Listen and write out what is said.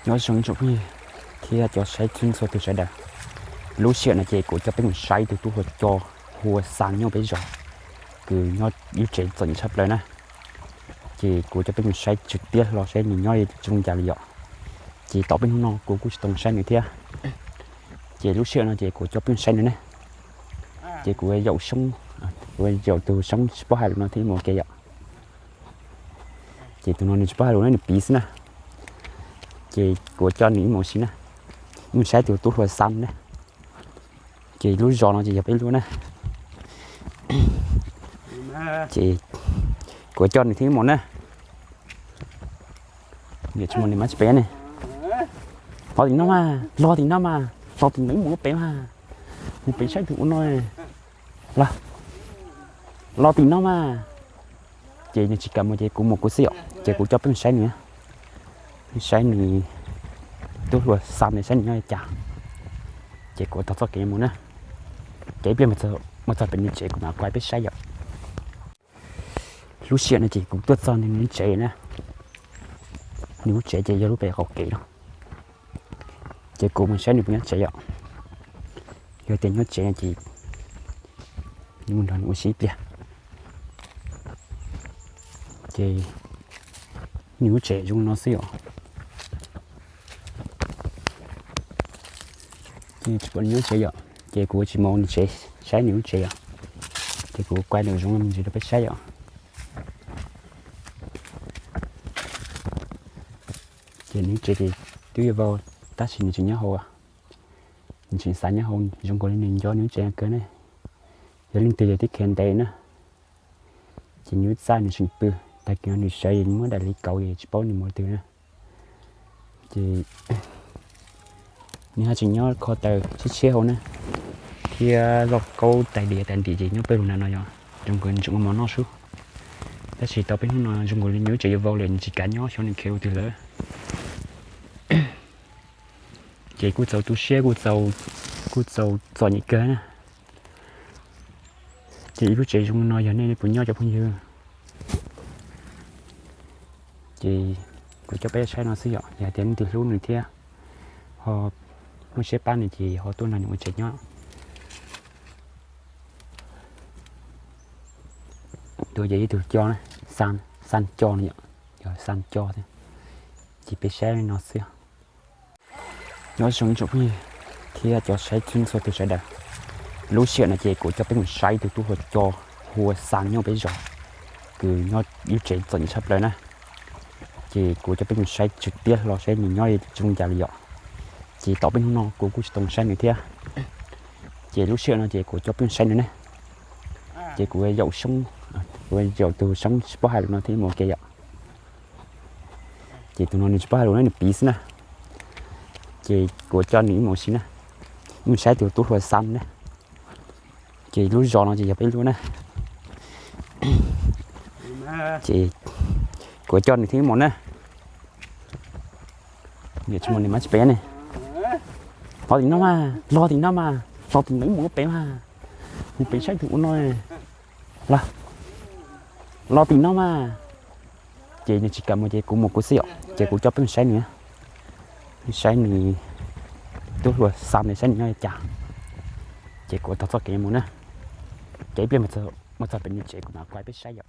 Nyob zoo ib tsoom phooj ywg thiab cov saib txhua txhua tus sawv daws. Lub sij hawm no ces kuv coj peb mus saib ib tug tub hluas co hu ua Xas nyob peb zos, kws nyob lub tsev txom nyem tshaj plaws na. Ces kuv coj peb mus saib tswv tiab hlo saib nws nyob zoo cas li yom. Ces tom peb hnub no kuv kuj tsis tau mus saib nws thiab. Ces lub sij hawm no ces kuv coj peb mus saib nws ne. Ces kuv yaum soob, kuv yaum tus soob tsis paub hais lus no thiab mus ua ke yom. Ces tus no nws tsis paub hais lus na, nws piv xwb na. Ces kuv coj nws ib mus ua si na, mus saib tus tub hluas Xas na. Ces lub zos no ces yog peb lub na. Ces kuv coj nws thiab ib mus na. Niam tsis mus, niam mas tsis pem ne. Los tim no mas, los tim no mas, los tim no ib mus pem mas. Mus pem saib tus ua no. Los, los tim no mas. Ces nws tsis kam mus ces kuv mus kuv xwb yom. Ces kuv coj peb mus saib nws, saib nws, tub hluas Xas ntawd saib nws nyob li cas. Ces kuv tog txoj kev mus na. Ces ib pliag mus txog pem nws tsev kuv mam quay peb saib yom. Lub sij hawm no ces kuv tuaj txog nws lub tsev na. Nws lub tsev ces yog lub pem qaum kev no. Ces kuv mus saib nws puas nyob tsev yom. Yog tias nyob tsev no ces mus nrog nws ua si ib pliag. Ces nws lub tsev zoo no xwb yom. Ces tsis pom nws lub tsev yom, ces kuv tsis mus nws tsev, saib nws lub tsev yom. Ces kuv quay lawm zoo me ntsis rau peb saib yom. Ces nws lub tsev ces twb yuav vau, tab sis nws tseem nyob hauv, nws tseem xav nyob hauv, zoo nkaus li nws nco nws lub tsev kawg ne. Yog leej twg yog tib khiav ntev na, ces nws lub txaj nws tseem pw, tag kis no nws sawv es nws muab daim lis kauv es tsis paub nws mus twg na. Ces nws haj tseem nyob kho taw tshiab tshiab hauv na, thiab lauj kaub tais diav tais ntim ces nyob pawg lug na no yog zoo nkaus nws tseem ua mov noj sub. Tab sis tau peb hnub no zoo nkaus li nws lub tsev yuav vau lawm, nws tsis kav nyob xyov nws khiav mus twg lawm. Ces kuj txaus tu siab, kuj txaus txom nyem kawg na. Ces ib lub tsev zoo no yog nej puas nyob cov phooj ywg? Ces kuv coj peb saib no xwb yom, yog hais tias leej twg hlub nws thiab ho muaj siab pab nws ces ho tuaj nrog nws ua tsev nyob. Tus yog ib tug co, Xas co no yom, yog Xas co thiab. Ces peb saib no xwb. Nyob zoo ib tsoom phooj ywg thiab cov saib txhua txhua tus sawv daws. Lub sij hawm no ces kuv coj peb mus saib ib tug tub hluas co hu ua Xas nyob peb zos, kws nyob lub tsev txom nyem tshaj plaws na. Ces kuv coj peb mus saib tswv tiab hlo saib nws nyob zoo cas li yom. Ces tom peb hnub no kuv kuj tsis tau mus saib nws thiab. Ces lub sij hawm no ces kuv coj peb mus saib nws ne. Ces kuv yaum soob, kuv yaum tus soob tsis paub hais lus no thiab mus ua ke yom. Ces tus no nws tsis paub hais lus na, nws piv xwb na. Ces kuv coj nws ib mus ua si na, mus saib tus tub hluas Xas na. Ces lub zos no ces yog peb lub na. Ces kuv coj nws thiab ib mus na. Niam tsis mus, niam mas tsis pem ne. Los tim no mas, los tim no mas, los tim no ib mus pem mas. Mus pem saib tus ua no. Los, los tim no mas. Ces nws tsis kam mus ces kuv mus kuv xwb yom. Ces kuv coj peb mus saib nws, saib nws, tub hluas Xas ntawd saib nws nyob li cas. Ces kuv tog txoj kev mus na. Ces ib pliag mus txog pem nws tsev kuv mam quay peb saib yom.